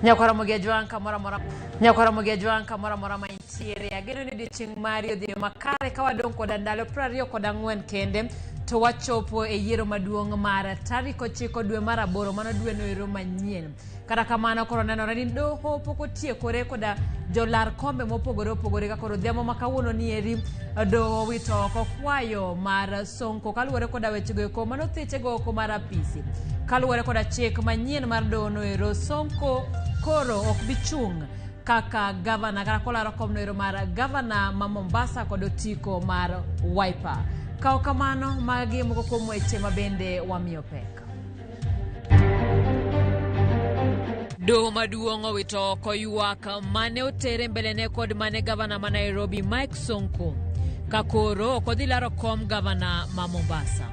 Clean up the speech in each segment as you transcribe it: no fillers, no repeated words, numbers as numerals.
Nyakwaramogi Ajwang' kamoro amora Nyakwaramogi Ajwang' kamoro amora ma intiere. Ageno ni odiochieng' mari odhi makare ka wadong' koda ndalo 24 kende to wachopo e yiero maduong' mar tarik 9 dwe mar 8 mano dwe no ero manyien. Kata kamano koro nenore ni doho pok otiekore koda jolar kombe mopogore opogore ka koro odhiambo ma kawuono ni eri doho owito oko kwayo mar Sonko kaluwore koda wechego eko manothichego oko mar apisi. Kaluwore koda chik manyien mar doho no ero Sonko koro ok bi chung' kaka gavana kata kolaro kom no ero mar gavana ma Mombasa kod otiko mar Wiper. Kaw kamano magi moko kuom weche ma bende wamiyo pek. Doho maduong' owito oko ywak mane otere mbelene kod mane gavana ma Nairobi Mike Sonko ka koro ok odhi laro kom gavana ma Mombasa.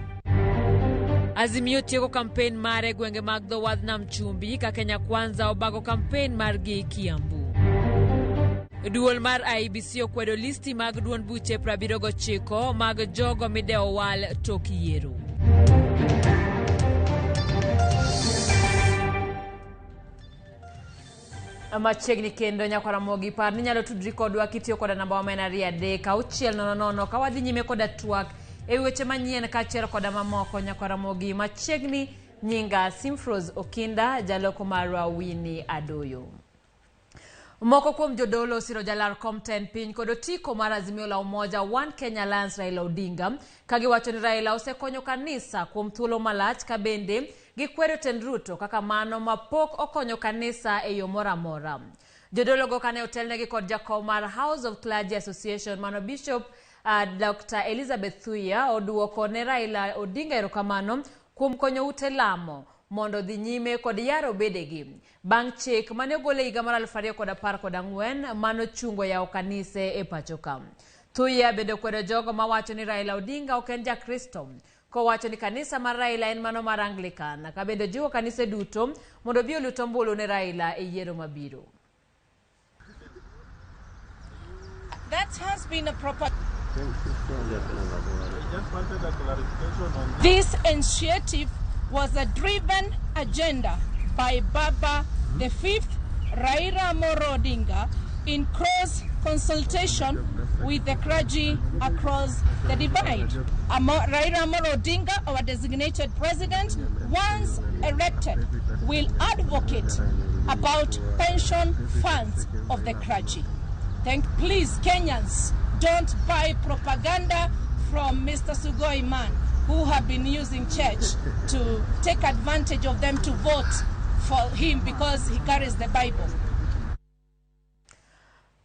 Azimio tieko kampen mare e gwenge mag dho wadh nam chumbi ka Kenya Kwanza obago kampen margi Kiambu. Duol mar IEBC okwedo listi mag duond buche 79 mag jogo midewo wal tok yiero. Machiegni kendo nyakwaramogi par ni nyalo tudri kodwa kitiyo koda namba wa ma en 23600 ka wadhi nyime koda twak e weche manyien kaachiel koda mamoko nyakwaramogi machiegni nyinga Simfros Okinda jaloko marwa Winnie Adoyo. Moko kuom jodolo osiro jalar kom tend piny kod otiko mar Azimio la Umoja One Kenya Alliance Raila Odinga ka giwacho ni Raila osekonyo kanisa kuom thuolo malach ka bende gikwedo tend Ruto kaka mano ma pok okonyo kanisa e yo moro amora. Jodologo kane otelnegi kod jakom mar House of Clergy Association mano Bishop Dr. Elizabeth Thuya oduoko ne Raila Odinga erokamano kuom konyo ute lamo mondo dhi nyime kod yaro bedegi. Bang' chik mane ogol e higa mar 2014 manochungo yawo kanise e pacho ka. Thuya bende okwedo jogo mawacho ni Raila Odinga ok en jakristo kowacho ni kanisa mar Raila en mano mar Anglican ka bende ojiwo kanise duto mondo obi olut ombulu ne Raila e yiero mabiro. That has been a proper. This initiative was a driven agenda by Baba the Fifth, Raila Amolo Odinga, in close consultation with the clergy across the divide. Raila Amolo Odinga, our designated president, once elected, will advocate about pension funds of the clergy. Please, Kenyans, don't buy propaganda from Mr. Sugoi man, who have been using church to take advantage of them to vote for him because he carries the Bible.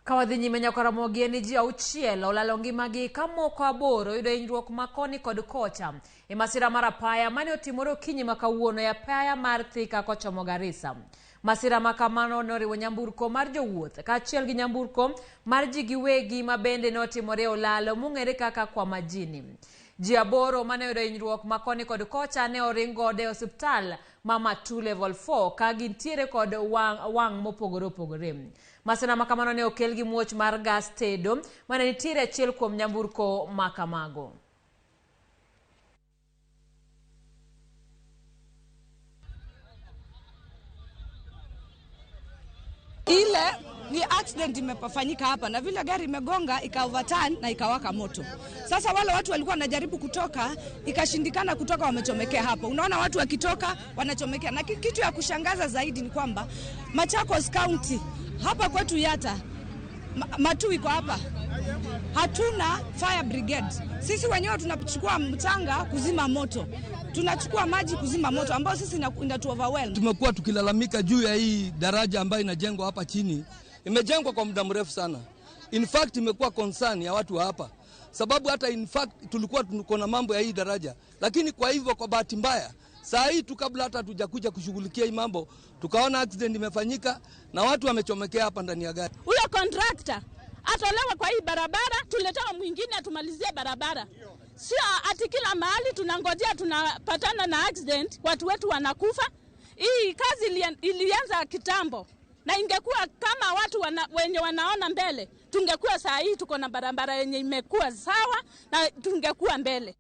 Ka wadhi nyime nyakwaramogi en ni ji 6 olalo ngimagi ka moko 8 oyudo hinyruok ma koni kod kocha e masira mar apaya mane otimore okinyi ma kawuono e apaya mar Thika kochomo Garissa. Masira ma kamano noriwo nyamburko mar jowuoth kaachiel gi nyamburko mar ji giwegi ma bende notimore e olalo mong'ere kaka Kwamajini. Ji 8 mane oyudo hinyruok ma koni kod kocha ne oring godo e osiptal ma Matu Level 4 ka gintiere kod wang' mopogore opogore. Masira ma kamano ne okel gi muoch mar gas tedo mane nitiere achiel kuom nyamburko ma kamago. Ile ni accident imefanyika hapa na vile gari imegonga ika overturn na ikawaka moto. Sasa wale watu walikuwa wanajaribu kutoka ikashindikana kutoka, wamechomekea hapo. Unaona watu wakitoka wanachomekea. Na kitu ya kushangaza zaidi ni kwamba Machakos County hapa kwetu Yatta, Matu iko hapa, hatuna fire brigade. Sisi wenyewe tunachukua mchanga kuzima moto, tunachukua maji kuzima moto ambao sisi inatu overwhelm. Tumekuwa tukilalamika juu ya hii daraja ambayo inajengwa hapa chini. Imejengwa kwa muda mrefu sana. In fact imekuwa concern ya watu wa hapa. Sababu hata in fact tulikuwa tuko na mambo ya hii daraja. Lakini kwa hivyo kwa bahati mbaya, saa hii tu kabla hata hatujakuja kushughulikia hii mambo, tukaona accident imefanyika na watu wamechomekea hapa ndani ya gari. Huyo contractor atolewe kwa hii barabara, tuletewe mwingine atumalizie barabara. Sio ati kila mahali tunangojea tunapatana na accident, watu wetu wanakufa. Hii kazi ilianza kitambo. Na ingekuwa kama watu wenye wanaona mbele, tungekuwa saa hii tuko na barabara yenye imekuwa sawa na tungekuwa mbele.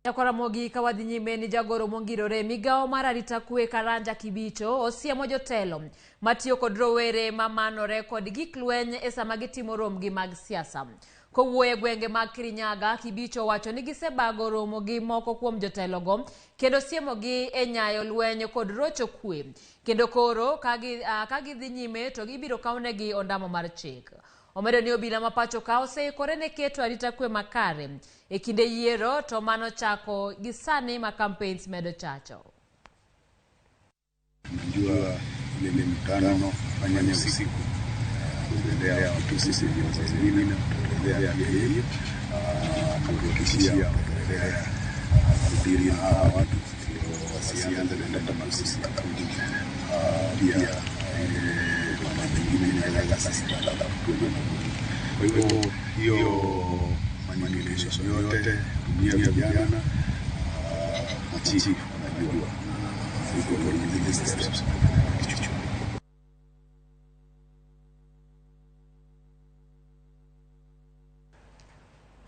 Nyakwaramogi ka wadhi nyime ni jagoro mongirore migawo mar arita kwe Karanja Kibicho osiemo jotelo matiyo kod rowere mamanore kod gik lweny e sama gitimo romgi mag siasa. Kowuoyo e gwenge mag Kirinyaga, Kibicho owacho ni gisebago romo gi moko kuom jotelogo kendo siemogi e nyayo lweny kod rocho kwe. Kendo koro ka gidhi nyime to ibiro kawnegi ondamo mar chik. Omedo ni obila ma pacho ka oseikore ne keto arita kwe makare e kinde yiero to mano chako gi sani ma campaigns medo chacho. Najua ile mikutano fanya usiku kuendelea sisi viongozi wengine tutaendelea pia hivyo kuhakikishia tutaendelea kudili na hawa watu wasianze kuleta matusi pia ile mengine inaweza sasa. Kwa hivyo hiyo manipulation yote tumia vijana machifu wanajua iko kwenye steps.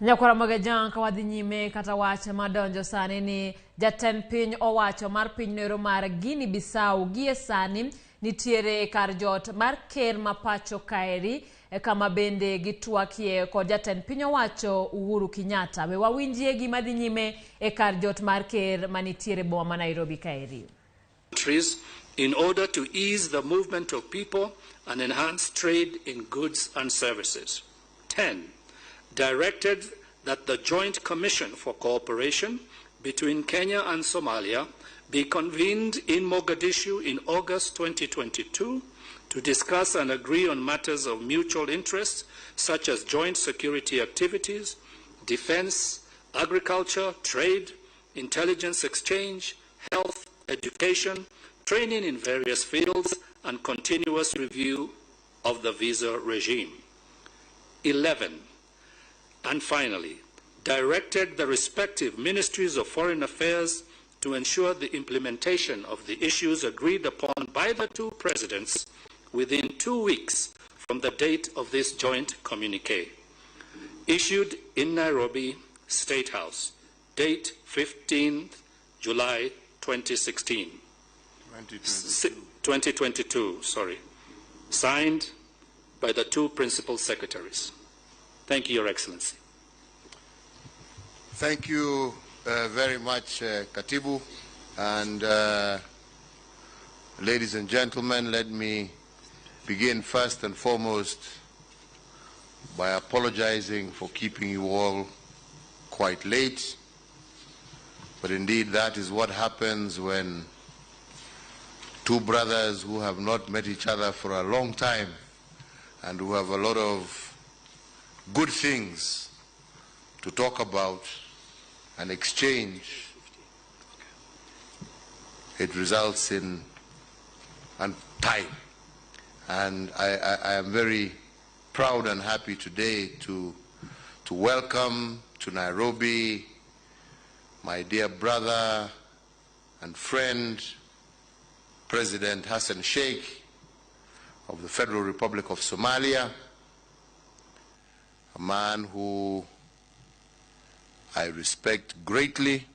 Nyakwaramogi Ojwang ka wadhi nyime kata wach madonjo sani ni jatend piny owacho mar piny noero mar Guinea Bissau gie sani nitiere e kar jot mar ker ma pacho kaeri kama bende gitwakie kod jatend piny owacho Uhuru Kenyatta. We wawinjie gima dhi nyime e kar jot mar ker manitiere boma ma Nairobi kaeri. Countries in order to ease the movement of people and enhance trade in goods and services. 10. Directed that the Joint Commission for Cooperation between Kenya and Somalia be convened in Mogadishu in August 2022 to discuss and agree on matters of mutual interest such as joint security activities, defense, agriculture, trade, intelligence exchange, health, education, training in various fields, and continuous review of the visa regime. 11. And finally, directed the respective ministries of foreign affairs to ensure the implementation of the issues agreed upon by the two presidents within 2 weeks from the date of this joint communique. Issued in Nairobi State House, date 15th July 2016. 2022, sorry. Signed by the two principal secretaries. Thank you, Your Excellency. Thank you very much, Katibu. And ladies and gentlemen, let me begin first and foremost by apologizing for keeping you all quite late. But indeed, that is what happens when two brothers who have not met each other for a long time and who have a lot of good things to talk about and exchange, it results in time. And I am very proud and happy today to welcome to Nairobi my dear brother and friend, President Hassan Sheikh of the Federal Republic of Somalia, a man who I respect greatly.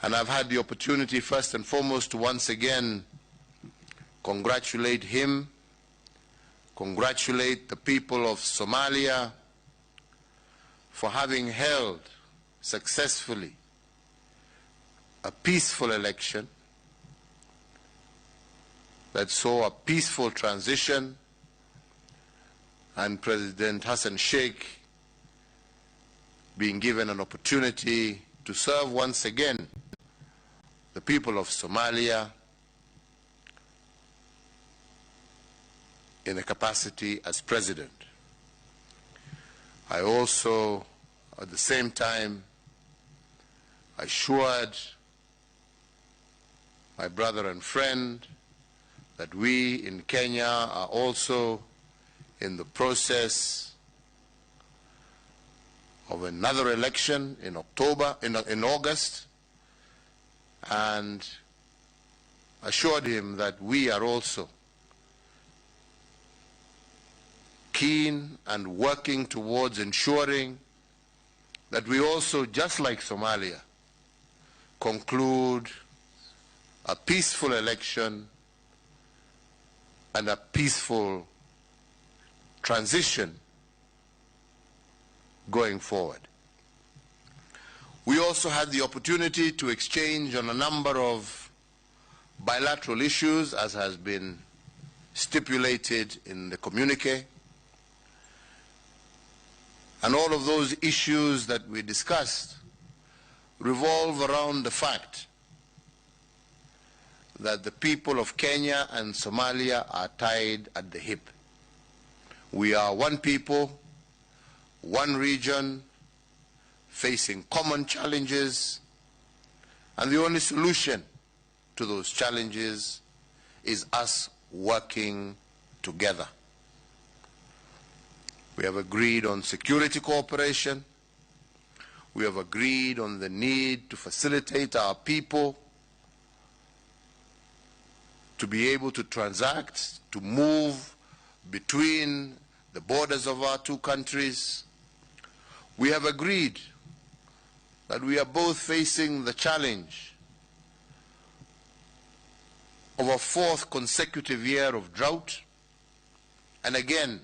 And I've had the opportunity first and foremost to once again congratulate him, congratulate the people of Somalia for having held successfully a peaceful election that saw a peaceful transition and President Hassan Sheikh being given an opportunity to serve once again the people of Somalia in a capacity as president. I also, at the same time, assured my brother and friend that we in Kenya are also in the process of another election in October, in August, and assured him that we are also keen and working towards ensuring that we also, just like Somalia, conclude a peaceful election and a peaceful transition going forward. We also had the opportunity to exchange on a number of bilateral issues, as has been stipulated in the communique. And all of those issues that we discussed revolve around the fact that the people of Kenya and Somalia are tied at the hip. We are one people, one region, facing common challenges, and the only solution to those challenges is us working together. We have agreed on security cooperation. We have agreed on the need to facilitate our people to be able to transact, to move between the borders of our two countries. We have agreed that we are both facing the challenge of a fourth consecutive year of drought, and again,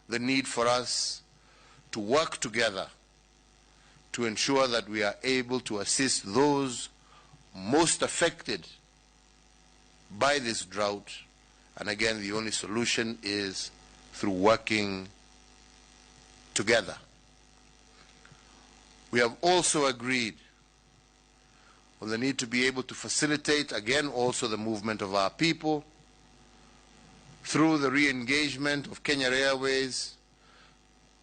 the need for us to work together to ensure that we are able to assist those most affected by this drought. And again, the only solution is through working together. We have also agreed on the need to be able to facilitate, again, also the movement of our people through the re-engagement of Kenya Airways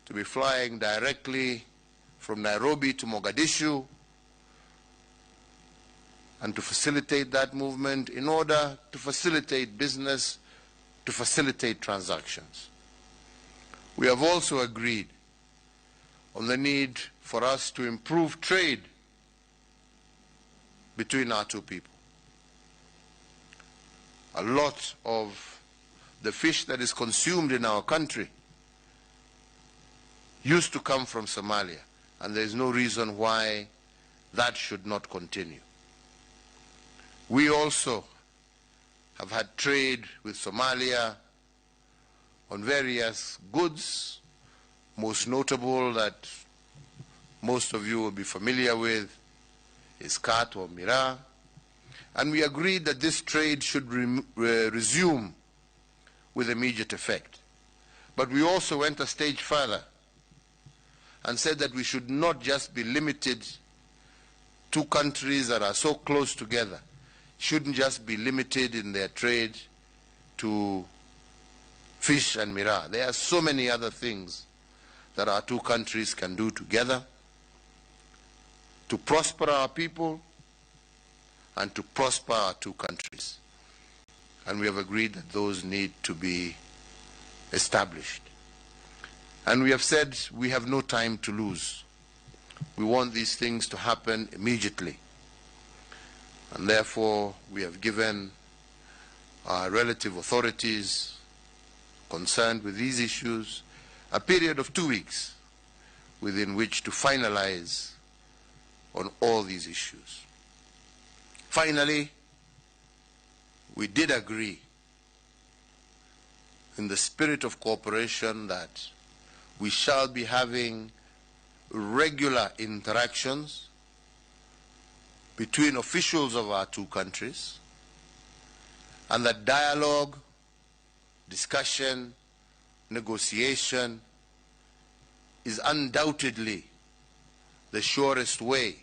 to be flying directly from Nairobi to Mogadishu, and to facilitate that movement in order to facilitate business, to facilitate transactions. We have also agreed on the need for us to improve trade between our two people. A lot of the fish that is consumed in our country used to come from Somalia, and there is no reason why that should not continue. We also have had trade with Somalia on various goods, most notable that most of you will be familiar with is khat or miraa. And we agreed that this trade should resume with immediate effect. But we also went a stage further and said that we should not just be limited to countries that are so close together, shouldn't just be limited in their trade to fish and miraa. There are so many other things that our two countries can do together to prosper our people and to prosper our two countries. And we have agreed that those need to be established. And we have said we have no time to lose. We want these things to happen immediately. And therefore, we have given our relative authorities concerned with these issues a period of 2 weeks within which to finalize on all these issues. Finally, we did agree in the spirit of cooperation that we shall be having regular interactions between officials of our two countries, and that dialogue, discussion, negotiation is undoubtedly the surest way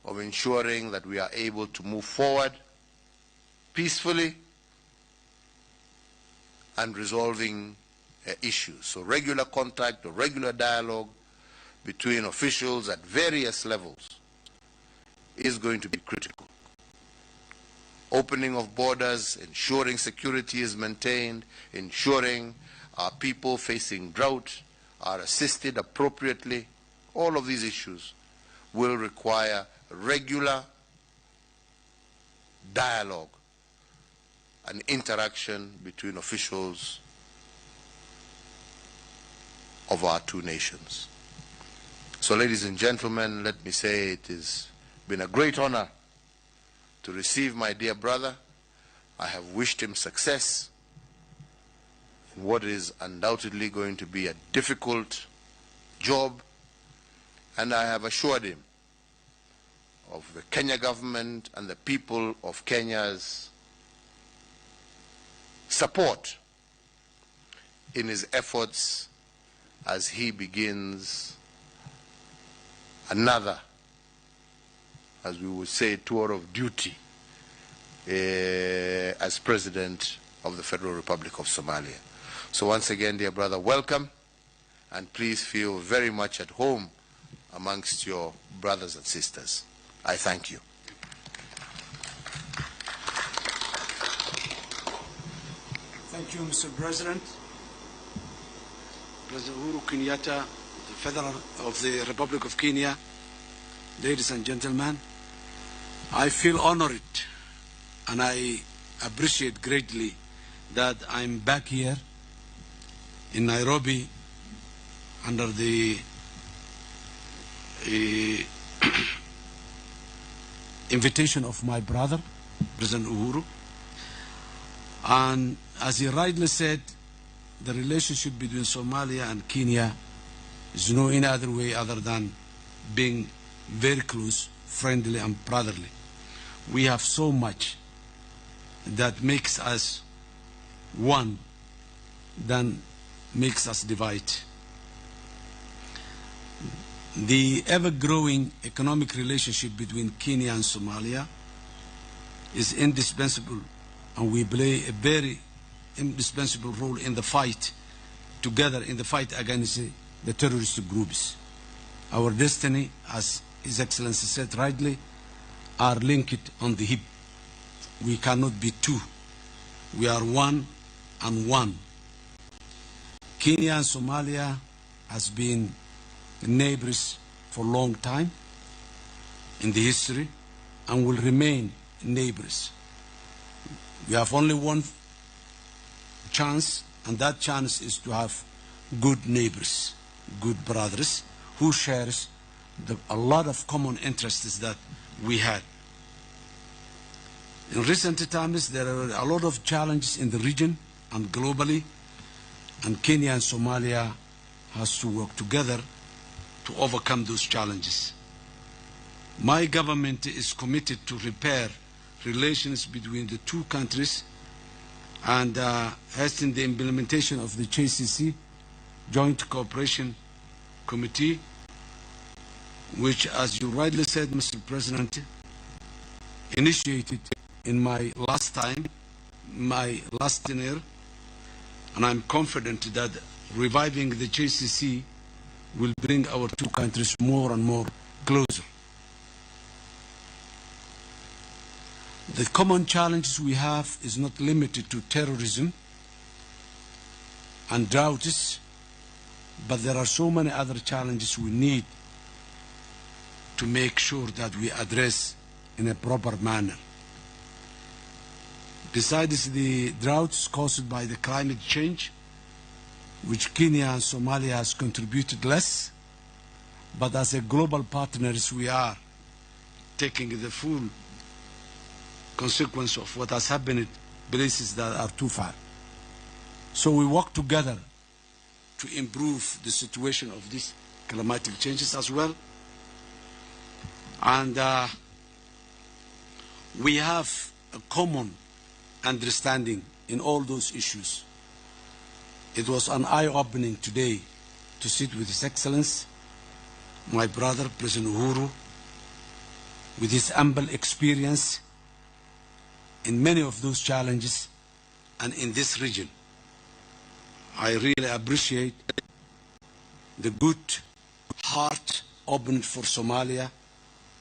of ensuring that we are able to move forward peacefully and resolving issues. So regular contact or regular dialogue between officials at various levels is going to be critical. Opening of borders, ensuring security is maintained, ensuring our people facing drought are assisted appropriately. All of these issues will require regular dialogue and interaction between officials of our two nations. So, ladies and gentlemen, let me say it has been a great honor to receive my dear brother. I have wished him success in what is undoubtedly going to be a difficult job, and I have assured him of the Kenya government and the people of Kenya's support in his efforts as he begins another, as we would say, tour of duty as President of the Federal Republic of Somalia. So once again, dear brother, welcome, and please feel very much at home amongst your brothers and sisters. I thank you. Thank you, Mr. President. President Uhuru Kenyatta, the Federal of the Republic of Kenya, ladies and gentlemen, I feel honored and I appreciate greatly that I'm back here in Nairobi under the invitation of my brother, President Uhuru. And as he rightly said, the relationship between Somalia and Kenya is no any other way other than being very close, friendly and brotherly. We have so much that makes us one than makes us divide. The ever-growing economic relationship between Kenya and Somalia is indispensable, and we play a very indispensable role in the fight, together in the fight against the terrorist groups. Our destiny, as His Excellency said rightly, are linked on the hip. We cannot be two. We are one and one. Kenya and Somalia has been neighbors for a long time in the history and will remain neighbors. We have only one chance, and that chance is to have good neighbors, good brothers, who shares a lot of common interests that we had. In recent times, there are a lot of challenges in the region and globally, and Kenya and Somalia has to work together to overcome those challenges. My government is committed to repair relations between the two countries and hasten the implementation of the JCC, Joint Cooperation Committee, which, as you rightly said, Mr. President, initiated in my last time, my last tenure, and I'm confident that reviving the JCC will bring our two countries more and more closer. The common challenges we have is not limited to terrorism and droughts, but there are so many other challenges we need to make sure that we address in a proper manner. Besides the droughts caused by the climate change, which Kenya and Somalia has contributed less, but as a global partners we are taking the full consequence of what has happened in places that are too far. So we work together to improve the situation of these climatic changes as well. And we have a common understanding in all those issues. It was an eye-opening today to sit with His Excellency, my brother, President Uhuru, with his ample experience in many of those challenges and in this region. I really appreciate the good heart opened for Somalia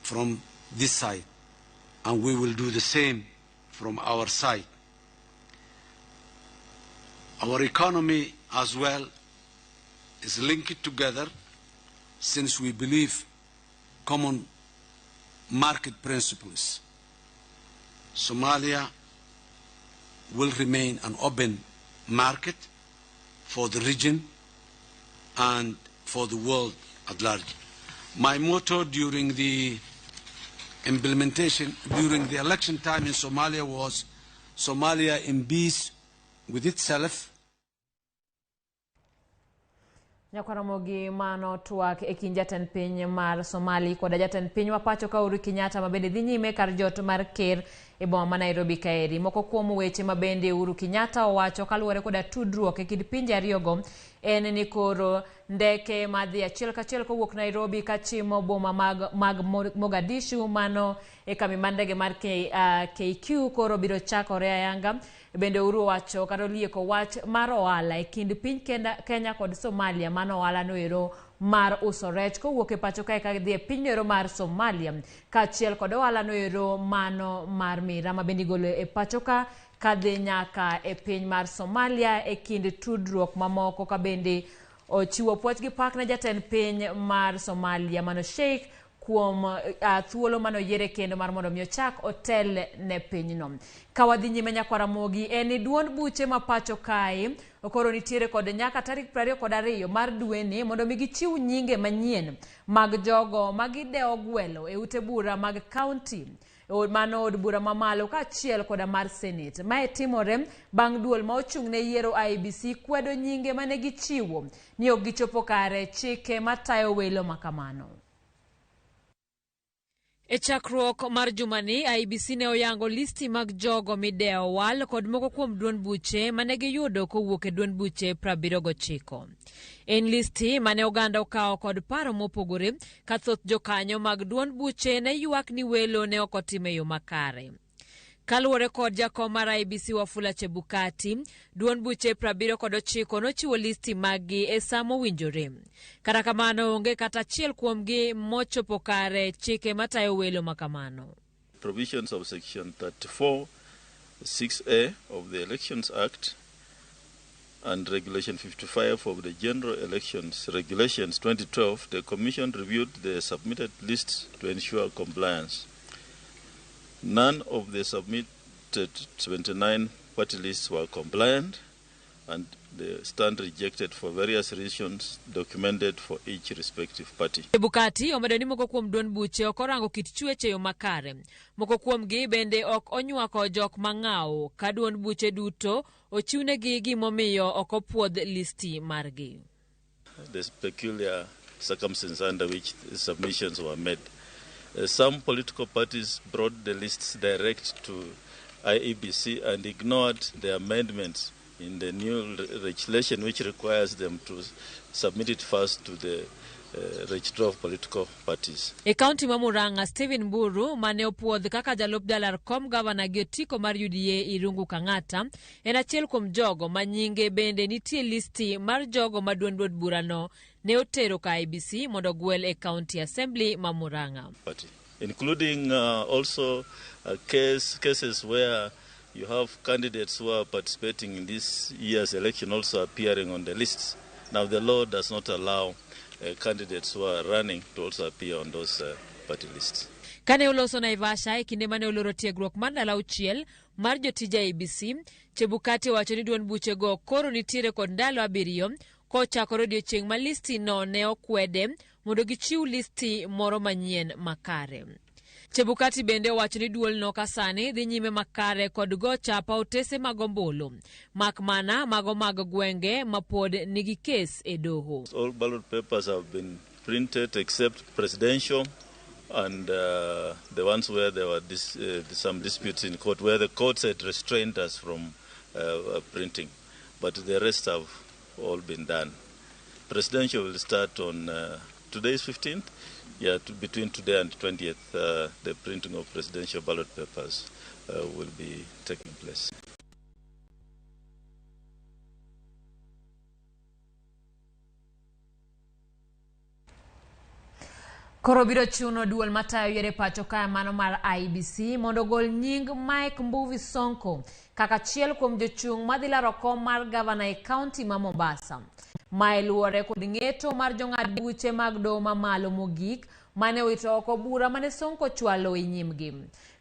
from this side, and we will do the same from our side. Our economy as well is linked together since we believe common market principles. Somalia will remain an open market for the region and for the world at large. My motto during the implementation, during the election time in Somalia was Somalia in peace with itself. Nyakwaramogi mano twak e kind jatend piny mar Somali koda jatend piny ma pacho ka Uhuru Kenyatta ma bende dhi nyime kar jot mar ker e boma ma Nairobi kaeri. Moko kuom weche ma bende Uhuru Kenyatta owacho kaluwore koda tudruok e kind pinje ariyogo en ni koro ndeke madhi achiel kachiel kowuok Nairobi kachimo boma mag Mogadishu mano e kambi mar ndege mar KQ koro biro chakore ayanga. Bende Uhuru owacho kata olieko wach mar ohala e kind piny Kenya kod Somalia mano ohala noero mar uso rech kowuok e pacho kae kadhi e piny noero mar Somalia kaachiel kod ohala noero mano mar mira ma bende igolo e pacho ka kadhi nyaka e piny mar Somalia e kind tudruok mamoko ka bende ochiwo puoch gi pak ne jatend piny mar Somalia mano Sheikh kuom thuolo mane oyiere kendo mar mondo mi ochak otel ne pinyno. Ka wadhi nyime nyakwaramogi en ni duond buche ma pacho kae koro nitiere kod nyaka tarik 22 mar dweni mondo mi gichiw nyinge manyien mag jogo ma gidewo gwelo e ute bura mag kaunti mano od bura mamalo kaachiel koda mar senate. Mae timore bang' duol ma ochung' ne yiero IEBC kwedo nyinge mane gichiwo ni ok gichopo kare chike matayo welo makamano. E chakruok mar jumani, IEBC ne oyango listi mag jogo midewo wal kod moko kuom duond buche mane giyudo kowuok e duond buche 79. En listi mane oganda okawo kod paro mopogore ka thoth jokanyo mag duond buche ne ywak ni welo ne ok otim e yo makare. Kaluwore kod jakom mar IEBC Wafula Chebukati, duond buche 79 nochiwo listi maggi e sa mowinjore. Kata kamano onge kata achiel kuomgi mochopo kare chike matayo welo makamano. Provisions of section 34 6A of the Elections Act and Regulation 55 of the General Elections Regulations 2012, the Commission reviewed the submitted lists to ensure compliance. None of the submitted 79 party lists were compliant, and the stand rejected for various reasons documented for each respective party. Chebukati omedo ni moko kuom duond buche ok orango kit chwech e yo makare. Moko kuomgi bende ok onywako jok mang'aw ka duond buche duto ochiwnegi gimomiyo ok opuodh listi margi. The peculiar circumstances under which the submissions were made. Some political parties brought the lists direct to IEBC and ignored the amendments in the new legislation which requires them to submit it first to the registrar of political parties. E kaunti ma Murang'a, Stephen Mburu mane opuodh kaka jalup jalar kom gavana gi otiko mar UDA Irungu Kang'ata en achiel kuom jogo ma nyinge bende nitie listi mar jogo ma duond od burano ne otero ka IEBC mondo ogwel e County Assembly ma Murang'a. Party, including also cases where you have candidates who are participating in this year's election also appearing on the lists. Now the law does not allow candidates who are running to also appear on those party lists. Kane oloso Naivasha e kinde mane oloro tiegruok mar ndalo auchiel mar jotij IEBC, Chebukati owacho ni duond buchego koro nitiere kod ndalo 7 kochakore odiechieng' ma listi no ne okwede mondo gichiw listi moro manyien makare. Chebukati bende owacho ni duolno ka sani dhi nyime makare kod go chapa otese mag ombulu, mak mana mago mag gwenge ma pod nigi kes e doho. All ballot papers have been printed except presidential and the ones where there were some disputes in court, where the courts had restrained us from printing, but the rest have all been done. Presidential will start on today's 15th. Yeah, between today and 20th, the printing of presidential ballot papers will be taking place. Koro biro chuno duol matayo yiero e pacho kae mano mar IEBC mondo ogol nying Mike Mbuvi Sonko kaka achiel kuom jochung' madhi laro kom mar gavana e kaunti ma Mombasa. Mae luwore kod ng'eto mar jong'ad buche mag doho mamalo mogik mane owito oko bura mane Sonko ochwalo e nyimgi.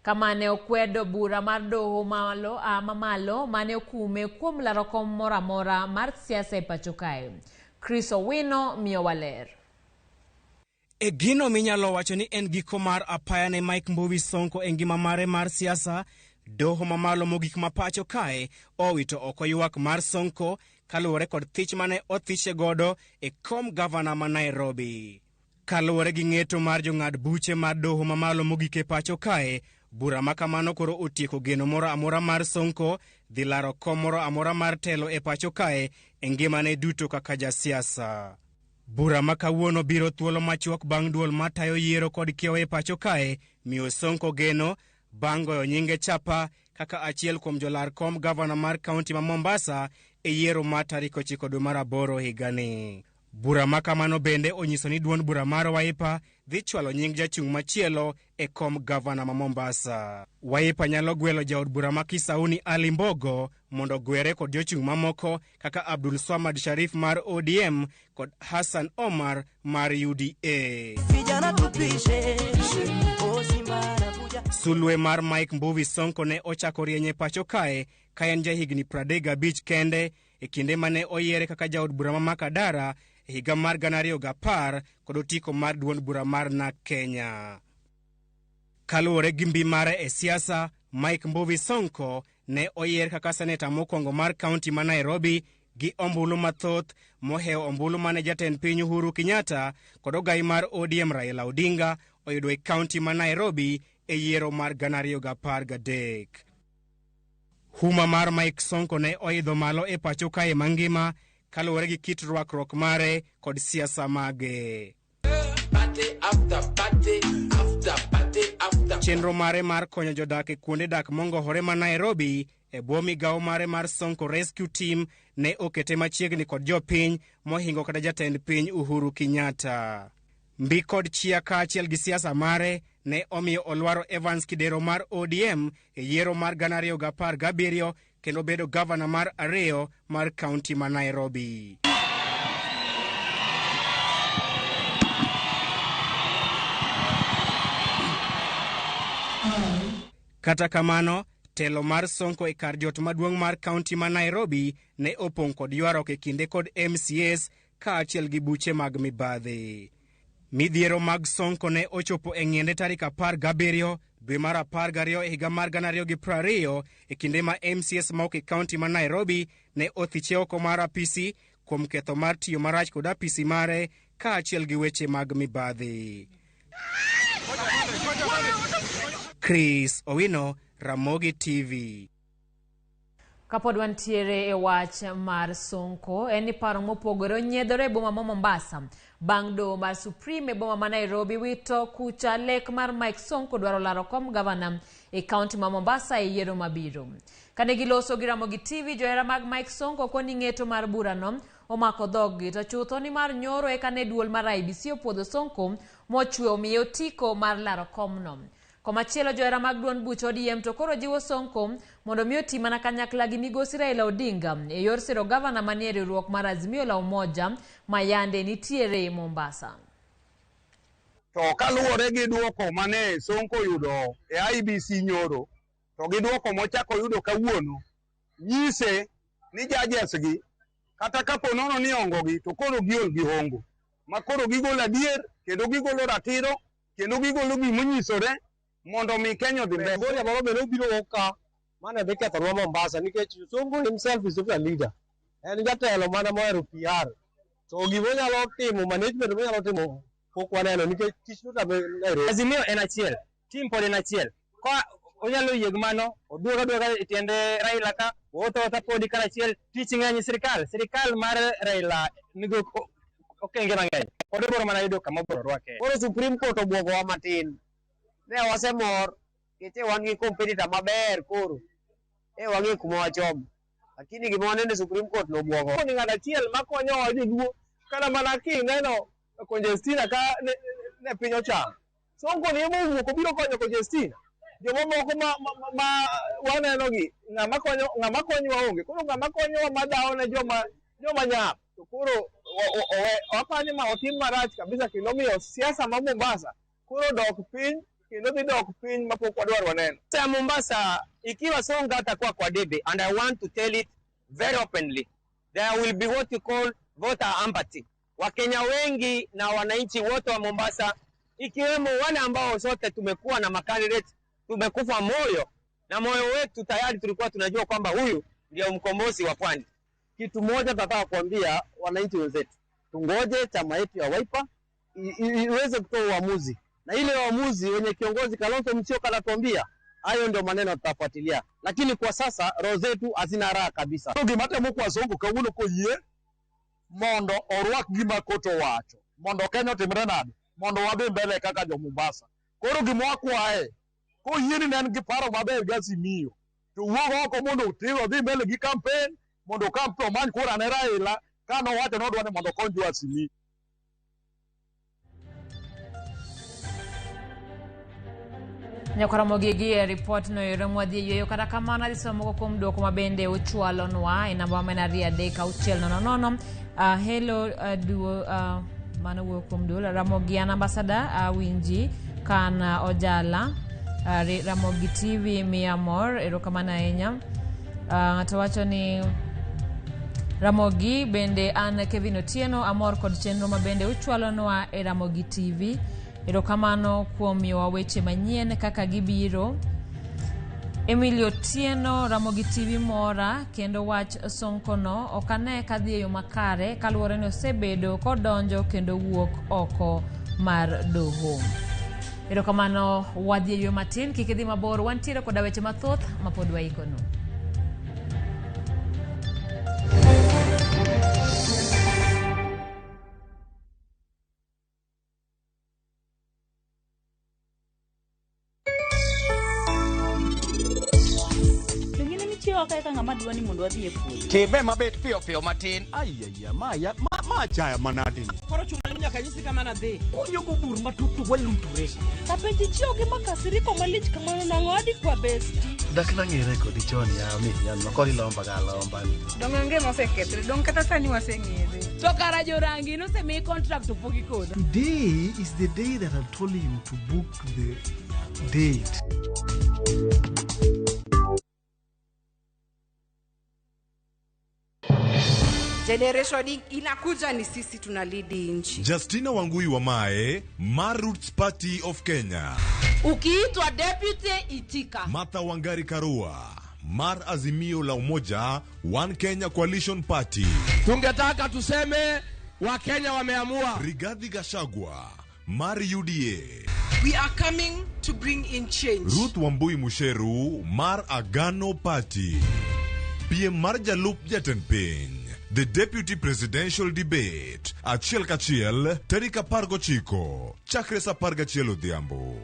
Kama ne okwedo bura mar doho mamalo mane okume kuom laro kom moro amora mar siasa e pacho kae. Chris Owino miyo waler. E gino minyalo wacho ni en giko mar apaya ne Mike Mbuvi Sonko e ngima mare mar siasa, doho mamalo mogik ma pacho kae owito oko ywak mar Sonko kaluwore kod thich mane othiche godo e kom gavana ma Nairobi. Kaluwore gi ng'eto mar jong'ad buche mar doho mamalo mogik e pacho kae, bura ma kamano koro otieko geno moro amora mar Sonko dhi laro kom moro amora mar telo e pacho kae e ngimane duto kaka jasiasa. Bura ma kawuono biro thuolo machuok bang' duol matayo yiero kod kiewo e pacho kae miyo Sonko geno bang' goyo nyinge chapa kaka achiel kuom jolar kom gavana mar kaunti ma Mombasa e yiero mar tarik 9 dwe mar 8 higani. Bura ma kamano bende onyiso ni duond bura mar Wiper dhi chwalo nying jachung' machielo e kom gavana ma Mombasa. Wiper nyalo gwelo jaod bura ma Kisauni Ali Mbogo mondo ogwere kod jochung' mamoko kaka Abdul Swamad Sharif mar ODM kod Hassan Omar mar UDA. Sulwe mar Mike Mbuvi Sonko ne ochako rieny e pacho kae ka en jahigni 35 kende e kinde mane oyiere kaka jaod bura ma Makadara e higa mar 2010 kod otiko mar duond bura mar NARC Kenya. Kaluwore gi mbi mare e siasa, Mike Mbuvi Sonko ne oyier kaka seneta mokwongo mar kaunti ma Nairobi gi ombulu mathoth mohewo ombulu mane jatend piny Uhuru Kenyatta kod ogai mar ODM Raila Odinga oyudo e kaunti ma Nairobi e yiero mar 2013. Huma mar Mike Sonko ne oidho malo e pacho kae mangima kaluwore gi kit rwakruok mare kod siasa mage. Chenro mare mar konyo jodak e kuonde dak mongohore ma Nairobi e bwo migawo mare mar Sonko Rescue Team ne okete machiegni kod jopiny mohingo kata jatend piny Uhuru Kenyatta. Mbi kod chia kaachiel gi siasa mare ne omiyo olwaro Evans Kidero mar ODM e yiero mar 2017 kendo bedo gavana mar 2 mar kaunti ma Nairobi. Kata kamano, telo mar Sonko e kar jot maduong' mar kaunti ma Nairobi ne opong' kod ywaruok e kinde kod MCAs kaachiel gi buche mag mibadhi. Midhiero mag Sonko ne ochopo e ng'iende tarik 17 dwe mar 12 e higa mar 2020 e kinde ma MCAs mawuok e kaunti ma Nairobi ne othiche oko mar apisi kuom ketho mar tiyo marach kod apisi mare kaachiel gi weche mag mibadhi. Chris Owino, Ramogi TV. Kapod wantiere e wach mar Sonko, en ni paro mopogore onyiedhore e boma ma Mombasa bang' doho mar Supreme e boma ma Nairobi wito kucha lek mar Mike Sonko dwaro laro kom gavana e kaunti ma Mombasa e yiero mabiro. Kane giloso gi Ramogi TV, johera mag Mike Sonko koni ng'eto mar burano omako dhoggi to chutho ni mar nyoro eka ne duol mar IEBC opuodho Sonko mochwe omiye otiko mar laro komno. Komachielo johera mag duond buch ODM to koro jiwo Sonko mondo mi oti mana kanyakla gi migosi Raila Odinga e yor siro gavana manie riwruok mar Azimio la Umoja ma yande nitiere Mombasa. To kaluwore gi duoko mane Sonko yudo e IEBC nyoro to gi duoko mochako yudo kawuono nyise ni judges gi kata kapo nono ni ongo gi to koro giol gi hongo ma koro gigolo adier kendo gigolo ratiro kendo gigolo gimonyisore mondo mi Kenya odhi mbele. Goria moro bende obiro ka mane dhi kethonwa Mombasa nikech Sonko himself is not a leader. En jatelo mana mohero PR. To gima onyalo timo, management monyalo timo pok waneno nikech tich notame Nairobi. Azimio en achiel, team pod en achiel. Ka onyalo yie gi mano, oduogo aduoga e tiende Raila ka, owuotho awuotha podi karachiel, tich ng'eny e sirikal. Sirikal mar Raila nigi okenge mang'eny. Pod obiro mana yudo kama obiro rwake. Koro Supreme Court obwogowa matin. Ne wasemor nikech wan gi competitor maber koro. E wang'e kuma wachomo. Lakini gima waneno e Supreme Court nobwogo. Ni ng'at achiel makonyowa joluo kata mana kineno Conjestina ka ne piny ochamo. Sonko ni ema owuok obiro konyo Conjestina. Jomamoko ma waneno gi ng'ama konyo ng'ama konyowa onge. Koro ng'ama konyowa madhawo ne joma nyap. To koro wapani ma otim marach kabisa kendo miyo siasa ma Mombasa koro dok piny kendo dhi dok piny mapok wadwar waneno. Sa Mombasa ikiwa Sonko atakuwa kwa debe, and I want to tell it very openly, there will be what you call voter apathy. Wakenya wengi na wananchi wote wa Mombasa, ikiwemo wale ambao sote tumekuwa na makandidate, tumekufa moyo na moyo wetu tayari tulikuwa tunajua kwamba huyu ndio mkombozi wa pwani. Kitu moja tunataka kuambia wananchi wenzetu, tungoje chama yetu ya Wiper iweze kutoa uamuzi, na ile uamuzi wenye kiongozi Kalonzo Musyoka anatuambia, hayo ndio maneno tutafuatilia, lakini kwa sasa roho zetu hazina raha kabisa. Gima temo kwa Sonko kawuono koyie mondo orwak gima koto owacho mondo Kenya otimre nade mondo wadhi mbele kaka jo Mombasa. Koro gima wakwaye koyie ni ne en gi paro maber gi Azimio to wuog oko mondo otim odhi mbele gi campaign mondo kampe omany kura ne Raila kanowacho nodwa ni mondo okony jo Azimio. Nyakwaramogi gi e ripot no ero mwadhi e yweyo kata kamano adhi somo moko kuom dwoko ma bende uchwalonwa e namba ma en 23600. Hello duo mano wuok kuom duol Ramogi an ambassador awinji kan Ojala Ramogi TV miya mor erokamano ahinya. Ng'ato wacho ni Ramogi bende an Kevin Otieno amor kod chenro ma bende uchwalonwa e Ramogi TV. Erokamano kuom miyowa weche manyien kaka gibiro. Emilio Otieno Ramogi TV mora kendo wach Sonko no ok ane kadhi e yo makare kaluwore ni osebedo kodonjo kendo wuok oko mar doho. Erokamano wadhi e yweyo matin kik idhi mabor wantiere koda weche mathoth mapod waikonu. Kae ka ng'ama dwa ni mondo wadhi e puodho. Time mabet piyo piyo matin. Ayaya, maya, ma chaya manade ni. Koro chuno ni nyaka nyisi kama nadhi. Kunyo go bur matut to walutre. Apenji chiewo gi makasiriko malich kamano nang'o adi kwa besti. Dak nang'ere kodi chon ya mi yan ma koro ilomba ga alomba ni. Dong onge mosekethre, dong kata sani waseng'ere. To kara jorangi nosemiyi contract to pok ikono. Today is the day that I told him to book the date. Generation inakuja ni sisi tunalidi nchi. Justina Wangui Wamae, Mar Roots Party of Kenya. Ukiitwa deputy itika. Martha Wangari Karua, Mar Azimio la Umoja, One Kenya Coalition Party. Tungetaka tuseme Wakenya wameamua. Rigathi Gachagua, Mar UDA. We are coming to bring in change. Ruth Wambui Musheru, Mar Agano Party. PM mar jalup jatend piny. The Deputy Presidential Debate, achiel kachiel, tarik 19, chakre saa 11 odhiambo.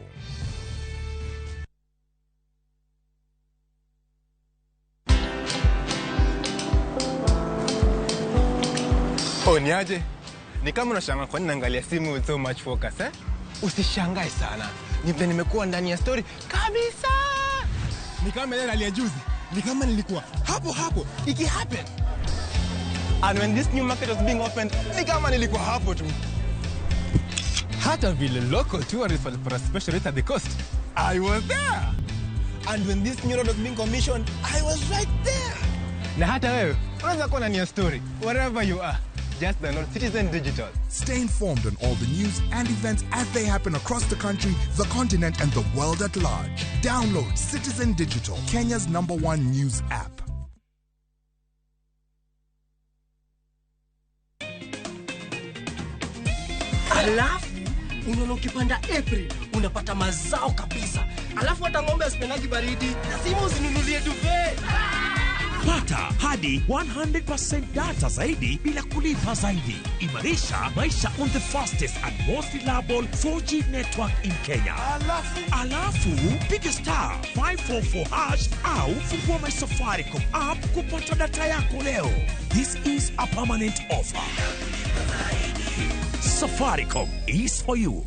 Oh, niaje? Ni kama unashangaa kwa nini naangalia simu with so much focus, eh? Usishangae sana. Ni vile nimekuwa ndani ya story kabisa. Ni kama ile hali ya juzi. Ni kama nilikuwa hapo hapo iki happen. And when this new market was being opened, ni kama nilikuwa hapo tu. Hata vile local tourists walipata special rate at the coast, I was there. And when this new road was being commissioned, I was right there. Na hata wewe, unaweza kuwa ndani ya story, wherever you are. Just download Citizen Digital. Stay informed on all the news and events as they happen across the country, the continent, and the world at large. Download Citizen Digital, Kenya's #1 news app. Alafu unaona ukipanda April unapata mazao kabisa. Alafu hata ng'ombe asipendagi baridi, lazima uzinunulie duvet. Pata hadi 100% data zaidi bila kulipa zaidi. Imarisha maisha on the fastest and most reliable 4G network in Kenya. Alafu piga star 544 hash au fungua my Safaricom app kupata data yako leo. This is a permanent offer. Safaricom is for you.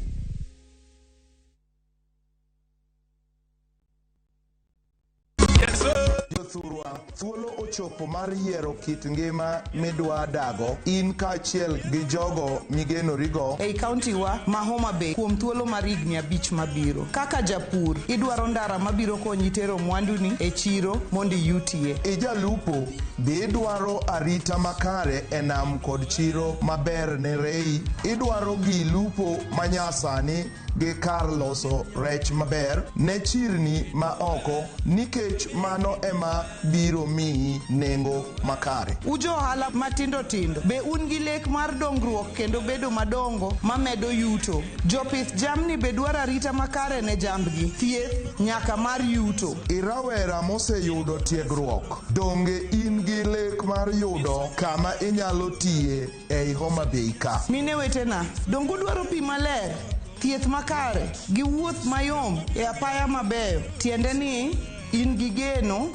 Yes, sir. Jothurwa, thuolo ochopo mar yiero kit ngima midwa dago in kaachiel gi jogo migenorigo. Ei kauntiwa ma Homa Bay kuom thuolo mar higni abich mabiro. Kaka japur, idwaro ndara mabiro konyi tero mwanduni e chiro mondo iyutie. Ijalupo, be idwaro arita makare e nam kod chiro maber ne rei? Idwaro gi lupo manyasani gi kar loso rech maber ne chirni ma oko nikech mano ema biro miyi nengo makare. Ujo ohala matindo tindo, be un gi lek mar dongruok kendo bedo madongo mamedo yuto? Jopith jamni be dwaro arita makare ne jambgi, thieth nyaka mar yuto. Irawera moseyudo tiegruok, donge in gi lek mar yudo kama inyalo tiye ei Homa Bay ka? Mine wetena, donge udwaro pi maler, thieth makare, gi wuoth mayom e apaya mabeyo? Tiende ni in gi geno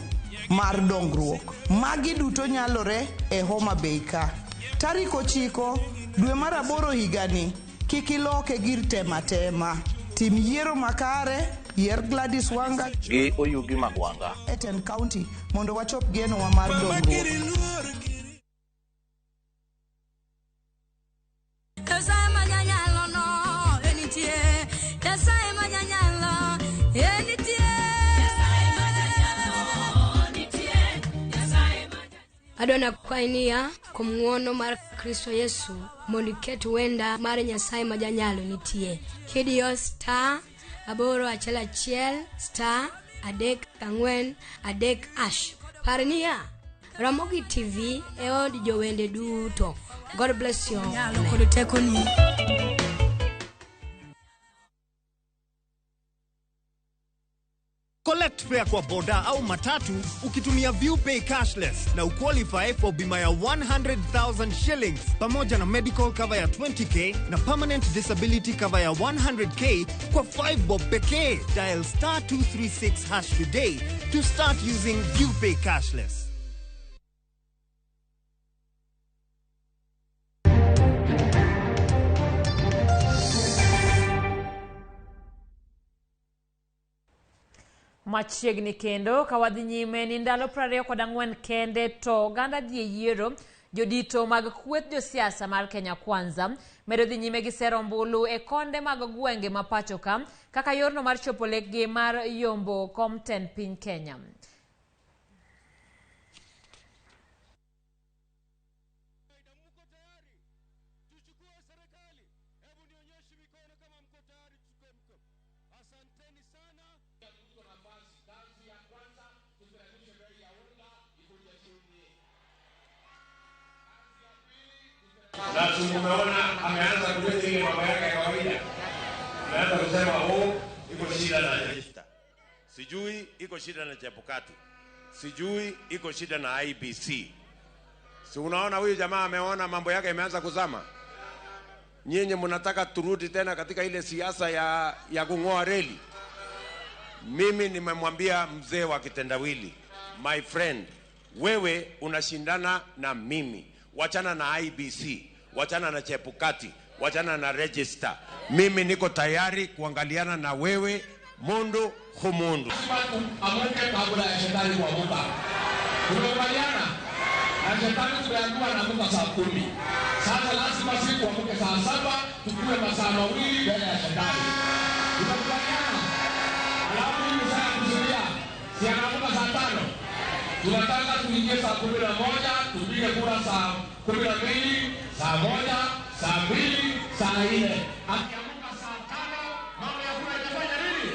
mar dongruok. Magi duto nyalore e Homa Bay ka. Tarik 9 dwe mar 8 higani, kik iloke gir tema tema. Tim yiero makare, yier Gladys Wanga gi Oyugi Magwanga e tend county mondo wachop genowa mar dongruok. Nyasaye manyanyalo no enitie. Nyasaye manyanyalo enitie. Adwa kwayi niya kuom ng'wono mar Kristo Yesu mondo iket wenda mar Nyasaye ma janyalo nitie. Kidiyo star 811 star 3 4 3 hash. Par niya, Ramogi TV e od jowende duto. God bless you. Nyalo kod tekoni. Collect fare kwa boda au matatu ukitumia ViewPay cashless na uqualify for bima ya 100,000 shillings pamoja na medical cover ya 20k na permanent disability cover ya 100k kwa 5 bob pekee. Dial star 236 hash today to start using ViewPay cashless. Machiegni kendo ka wadhi nyime ni ndalo 24 kende to oganda dhi e yiero. Jodito mag kweth josiasa mar Kenya Kwanza medo dhi nyime gi sero ombulu e konde mag gwenge ma pacho ka kaka yorno mar chopo lekgi mar yombo kom tend piny Kenya. Na tumeona ameanza kuleta ile mambo yake ya kawaida. Ameanza kusema oh, iko shida na register. Sijui iko shida na Chebukati. Sijui iko shida na IBC. Si unaona huyu jamaa ameona mambo yake imeanza kuzama. Nyinyi mnataka turudi tena katika ile siasa ya kung'oa reli. Mimi nimemwambia mzee wa kitendawili, my friend, wewe unashindana na mimi. Wachana na IBC, wachana na Chebukati, wachana na register. Mimi niko tayari kuangaliana na wewe mundu humundu. Amuke kabla ya shetani kuamuka. Tumekubaliana na shetani, tumeambiwa anaamka saa 10. Sasa lazima sisi tuamke saa 7, tukue masaa 2 mbele ya shetani. Tumekubaliana. Alafu mimi saa kuzuia, si anaamka saa 5. Tunataka tuingie saa 11, tupige kura saa 12, saa 1, saa 2, saa 4. Akiamka saa 5, mama ya kura itafanya nini?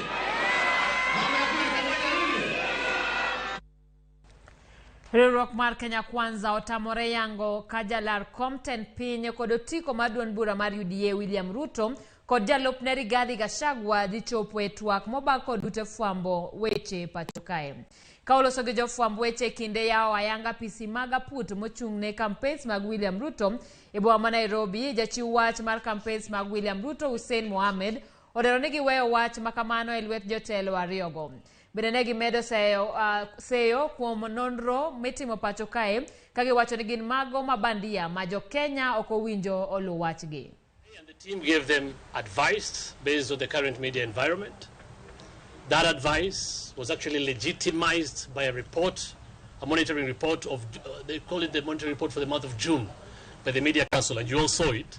Mama ya kura itafanya nini? Riwruok mar Kenya Kwanza otamore yango ka jalar kom tend piny kod otiko mar duond bura mar UDA William Ruto kod jalupne Rigathi Gachagua dhi chopo e twak mobag kod ute fwambo weche pacho kae. Ka oloso gi jofwamb weche kinde yawo ayanga pisi mag aput mochung'ne campaigns mag William Ruto e boma ma Nairobi, jachiw wach mar campaigns mag William Ruto Hussein Mohamed odero ni giweyo wach makamano e lwet jotelo ariyogo. Bende ne gimedo seyo kuom nonro mitimo pacho kae ka giwacho ni gin mago mabandia ma jo Kenya ok owinjo oluw wachgi. And the team gave them advice based on the current media environment. That advice was actually legitimized by a report a monitoring report of, they call it the monitoring report for the month of June by the Media Council, and you all saw it.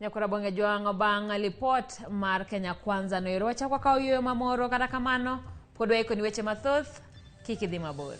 Nyakora bonge jwang'o bang' lipot mar Kenya Kwanza noero wachako kawo yueyo mamoro kata kamano pod waikoni weche mathoth kik idhi mabor.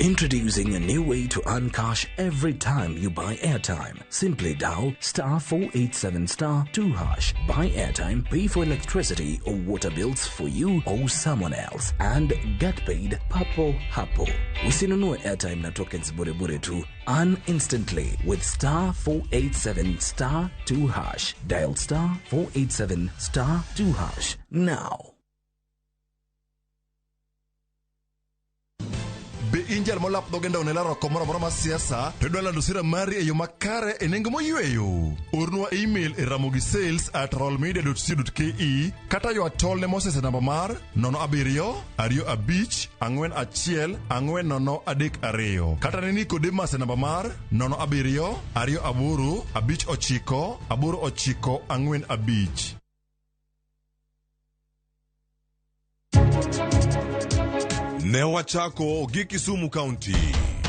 Introducing a new way to earn cash every time you buy airtime. Simply dial star 487 star 2 hash. Buy airtime, pay for electricity or water bills for you or someone else, and get paid papo hapo. Usinunue airtime na tokens bure bure tu. Earn instantly with star 487 star 2 hash. Dial star 487 star 2 hash now. Be in jal molap dhoge ndawo ne laro oko moro amora mar siasa to idwa lando sera mari e yo makare e nengo moyweyo. Ornwa email e ramogisales@rollmedia.co.ke kata ywa tol ne Moses e namba mar 07 25 41 40 32 kata ne Nicodemus e namba mar 07 28 59 89 45. Ne wachako gi Kisumu County.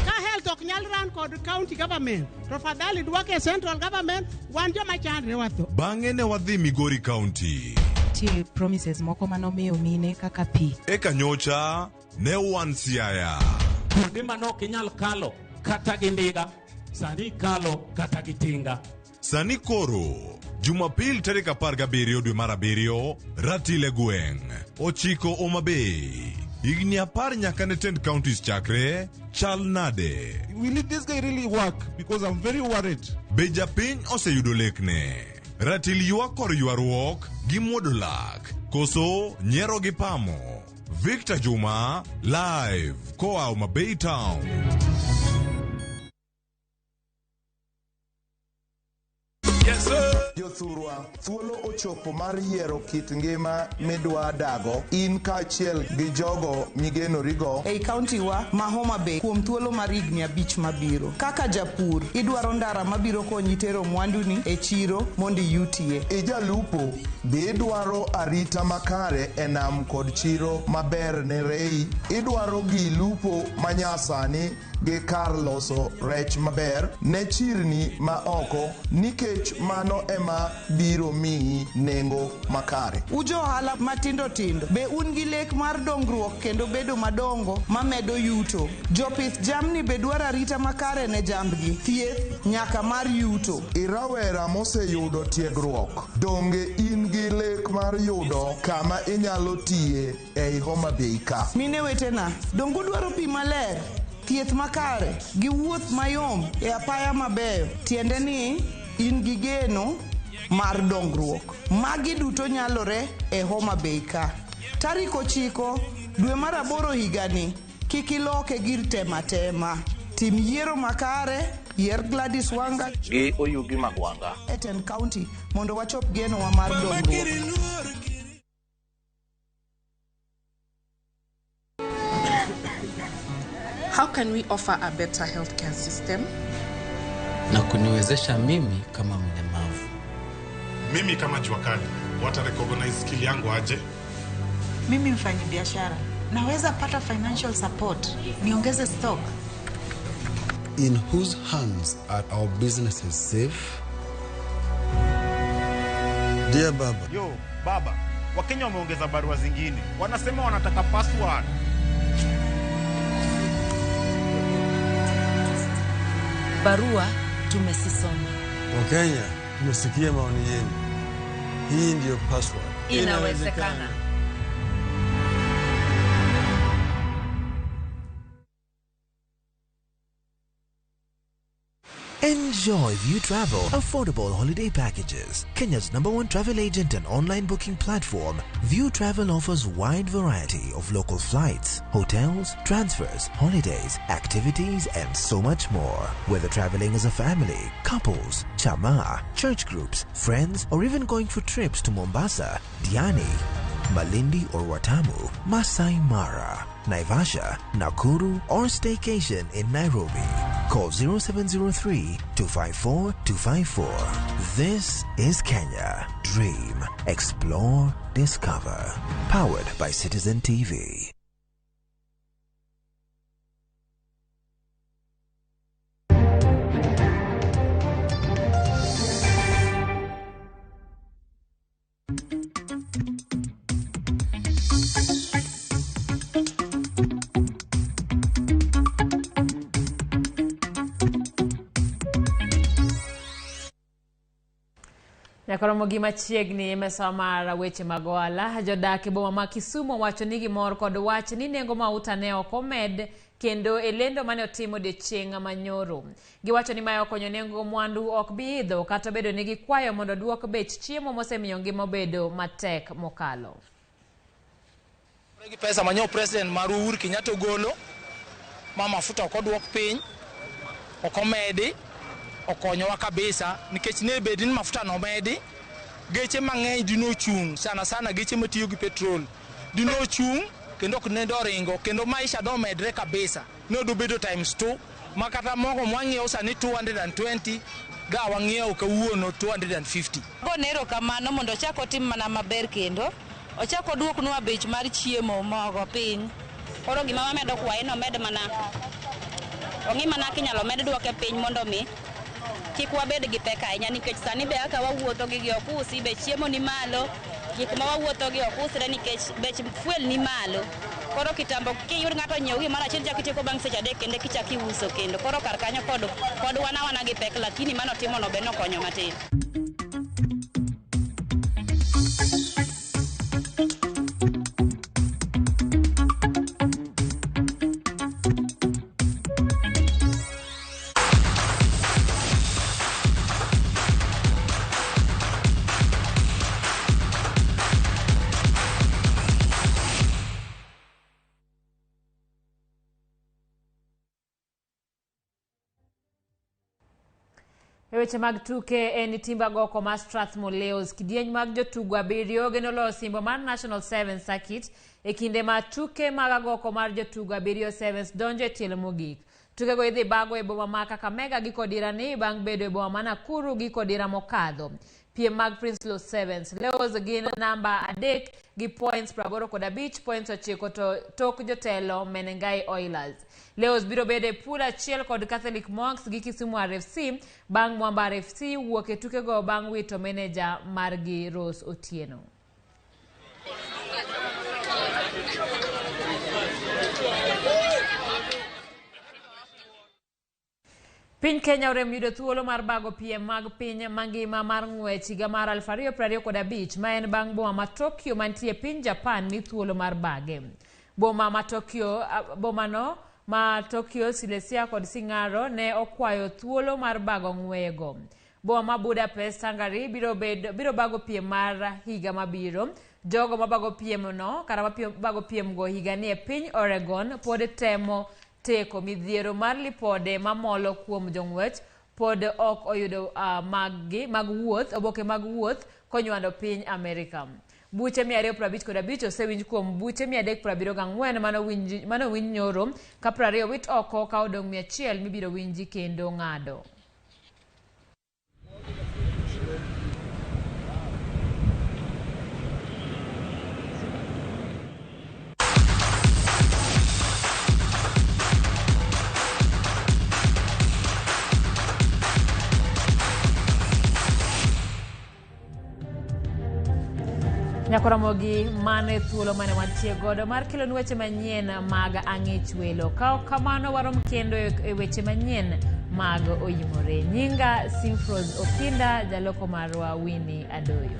Ka health ok nyal ran kod county government, to fadhali duoke central government, wan joma chandre watho. Bang'e ne wadhi Migori County. Nitie promises moko manomiyo mine kaka pi. Eka nyocha ne wan Siaya. Kuonde manok inyal kalo kata gi ndiga, sani kalo kata gi tinga. Sani koro Jumapil tarik 17 dwe mar 7, Ratil e gweng' ochiko Homa Bay. Higni 10 nyaka ne tend counties chakre, chal nade? Will this guy really work? Because I'm very worried. Be japiny oseyudo lekne? Ratil ywak kor ywaruok gi muodo lak, koso nyiero gi pamo. Victor Juma, live koa Homa Bay Town. Yes, sir. Jothurwa, thuolo ochopo mar yiero kit ngima midwa dago in kaachiel gi jogo migenorigo ei kaunti wa ma Homa Bay kuom thuolo mar higni 5 mabiro. Kaka japur, idwaro ndara mabiro konyi tero mwanduni e chiro mondo iyutie. Ijalupo, be idwaro arita makare e nam kod chiro maber ne rei? Idwaro gi lupo manyasani gi kar loso rech maber ne chirni ma oko nikech mano ema biro miyi nengo makare. Ujo ohala matindo tindo, be un gi lek mar dongruok kendo bedo madongo mamedo yuto? Jopith jamni be dwaro arita makare ne jambgi, thieth nyaka mar yuto. Irawera moseyudo tiegruok, donge in gi lek mar yudo kama inyalo tiye ei Homa Bay ka? Mine wetena, donge udwaro pi maler, thieth makare gi wuoth mayom e apaya mabeyo? Tiende ni in gi geno mar dongruok. Magi duto nyalore e Homa Bay ka. Tarik 9 dwe mar 8 higani, kik iloke gir tema tema. Tim yiero makare, yier Gladys Wanga gi Oyugi Magwanga e tend county mondo wachop genowa mar dongruok. How can we offer a better healthcare system? Na kuniwezesha mimi kama mlemavu. Mimi kama jua kali, wata recognize skill yangu aje? Mimi mfanyabiashara, naweza pata financial support, niongeze stock. In whose hands are our businesses safe? Dear Baba. Yo, Baba, Wakenya wameongeza barua zingine. Wanasema wanataka password. Barua tumesisoma. Wakenya, tumesikia maoni yenu. Hii ndiyo password. Inawezekana. Enjoy View Travel affordable holiday packages. Kenya's number one travel agent and online booking platform, View Travel offers wide variety of local flights, hotels, transfers, holidays, activities, and so much more. Whether traveling as a family, couples, chama, church groups, friends, or even going for trips to Mombasa, Diani, Malindi or Watamu, Masai Mara, Naivasha, Nakuru, or staycation in Nairobi. Call 0703 254 254. This is Kenya. Dream, explore, discover. Powered by Citizen TV. Nyaka romo gi machiegni e mesa mar weche mag ohala, jodak e boma ma Kisumu wacho ni gimor kod wach ni nengo mauta ne ok omed kendo e lendo mane otim odiechieng' manyoro. Giwacho ni mae okonyo nengo mwandu ok bi idho kata obedo ni gikwayo mondo duok bech chiemo mosemiyo ngima obedo matek mokalo. Gi pesa manyo president mar Uhuru Kenyatta ogolo ma mafuta ok oduok piny, ok omedi, okonyowa kabisa nikech ne bed ni mafuta nomedi, geche mang'eny dinochung', sana sana geche matiyo gi petrol dinochung' kendo ok ne doringo kendo maisha domedre kabisa, ne dobedo times 2 ma kata mogo mwang'iewo sani 220 ga wang'iewo kawuono 250. Agone erokamano mondo ochak otim mana maber kendo ochak oduoknwa bech mar chiemo mogo piny. Koro gima wamedo kwaye ni omed mana ong'i mana kinyalo med duoke piny mondo mi kik wabed gi pek ahinya nikech sani be kaka wawuotho gigi ok usi, bech chiemo ni malo, gik ma wawuotho gi ok usre nikech bech fuel ni malo. Koro kitambo kiyud ng'ato onyiew gimoro achiel chak itieko bang' seche adek kendo kichak iuso kendo. Koro kar kanyo pod wan awana gi pek lakini mano timono be nokonyo matin. E weche mag tuke en timb agoko mar Strathmore Leos, kidieny mag jotugo abiriyo geno loyo osimbo mar National Sevens Circuit e kinde ma tuke mag agoko mar jotugo abiriyo Sevens donjo e tielo mogik. Tukego idhi bago e boma ma Kakamega gi kodira ni bang' bedo e boma ma Nakuru gi kodira mokadho. Piem mag Prinsloo Sevens, Leos gin namba 3 gi points 85, points 9 to tok jotelo Menengai Oilers. Leos biro bedo e pool achiel kod Catholic Monks gi Kisumu RFC bang' Mwamba RFC wuok e tukego bang' wito meneja margi Rose Otieno. Piny Kenya orem yudo thuolo mar bago piem mag piny mangima mar ng'wech higa mar 2025 ma en bang' boma ma Tokyo mantie piny Japan mi thuolo mar bage. Boma ma Tokyo, bomano ma Tokyo, Silesia kod Singaro ne okwayo thuolo mar bago ng'weyego. Boma ma Budapest, Hungary biro bago piem mar higa mabiro. Jogo mabago piem no kata mabago piem go higa ni e piny Oregon pod temo teko midhiero mar lipode mamolo kuom jong'wech pod ok oyudo mag wuoth, oboke mag wuoth konywando piny Amerika. Buche 255 osewinj kuom buche 374 manowinj nyoro ka 20 wit oko ka odong' 100 mibiro winji kendo ng'ado. Nyakoromogi mane thuolo mane wantie godo mar kelonu weche manyien mag ang'ich welo. Ka ok kamano warom kendo e weche manyien mag oyimore. Nyinga Simfros Okinda, jaloko marwa Winnie Adoyo.